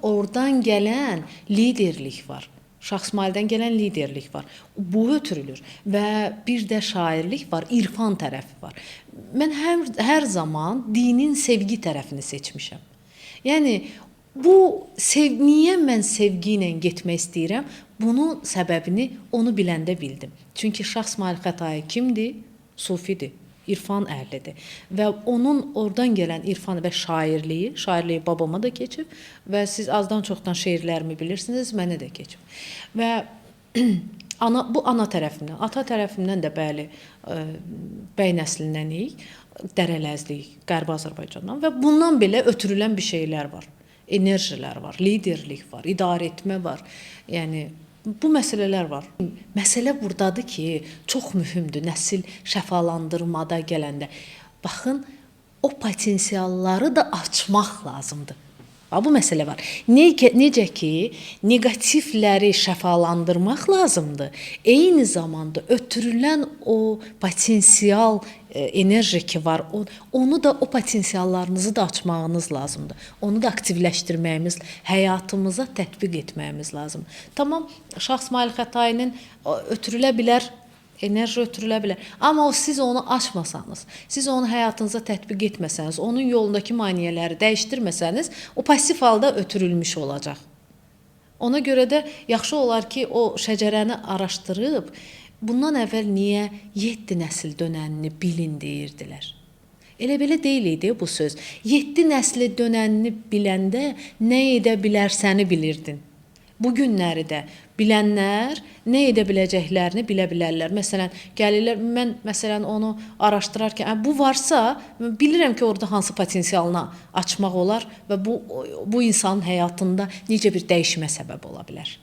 Oradan gələn liderlik var. Şah İsmayıldan gələn liderlik var. Bu ötürülür və bir də şairlik var, irfan tərəfi var. Mən hər zaman dinin sevgi tərəfini seçmişəm. Yəni bu niyə mən sevgi ilə getmək istəyirəm? Bunun səbəbini onu biləndə bildim. Çünki Şah İsmayıl Xətai kimdir? Sufidir, irfan əhlidir və onun oradan gələn irfan və şairliyi, şairliyi babama da keçib və siz azdan çoxdan şeirlərimi bilirsiniz, mənə də keçib. Və ana bu ana tərəfimdən, ata tərəfimdən də bəli, bəy nəslindənik, Dərələzliyik, Qərbi Azərbaycandan və bundan belə ötürülən bir şeylər var. Enerjilər var, liderlik var, idarə etmə var. Yəni bu məsələlər var. Məsələ burdadır ki, çox mühümdür nəsil şəfalandırmada gələndə. Baxın, o potensialları da açmaq lazımdır. Bax, bu məsələ var. Necə ki, neqativləri şəfalandırmaq lazımdır. Eyni zamanda ötürülən o potensial enerji ki var, onu da o potensiallarınızı da açmağınız lazımdır. Onu da aktivləşdirməyimiz, həyatımıza tətbiq etməyimiz lazımdır. Tamam, Şah İsmayıl Xətainin ötürülə bilər, enerji ötürülə bilər. Amma siz onu açmasanız, siz onu həyatınıza tətbiq etməsəniz, onun yolundakı maneələri dəyişdirməsəniz, o pasiv halda ötürülmüş olacaq. Ona görə də yaxşı olar ki, o şəcərəni araşdırıb, bundan əvvəl niyə 7 nəsil dönənini bilin deyirdilər. Elə belə deyil idi bu söz. 7 nəsli dönənini biləndə nə edə bilərsəni bilirdin. Bu günləri də bilənlər nə edə biləcəklərini bilə bilərlər. Məsələn, gəlirlər, mən məsələn onu araşdırarkən, bu varsa, bilirəm ki, orada hansı potensialını açmaq olar və bu insanın həyatında necə bir dəyişimə səbəb ola bilər.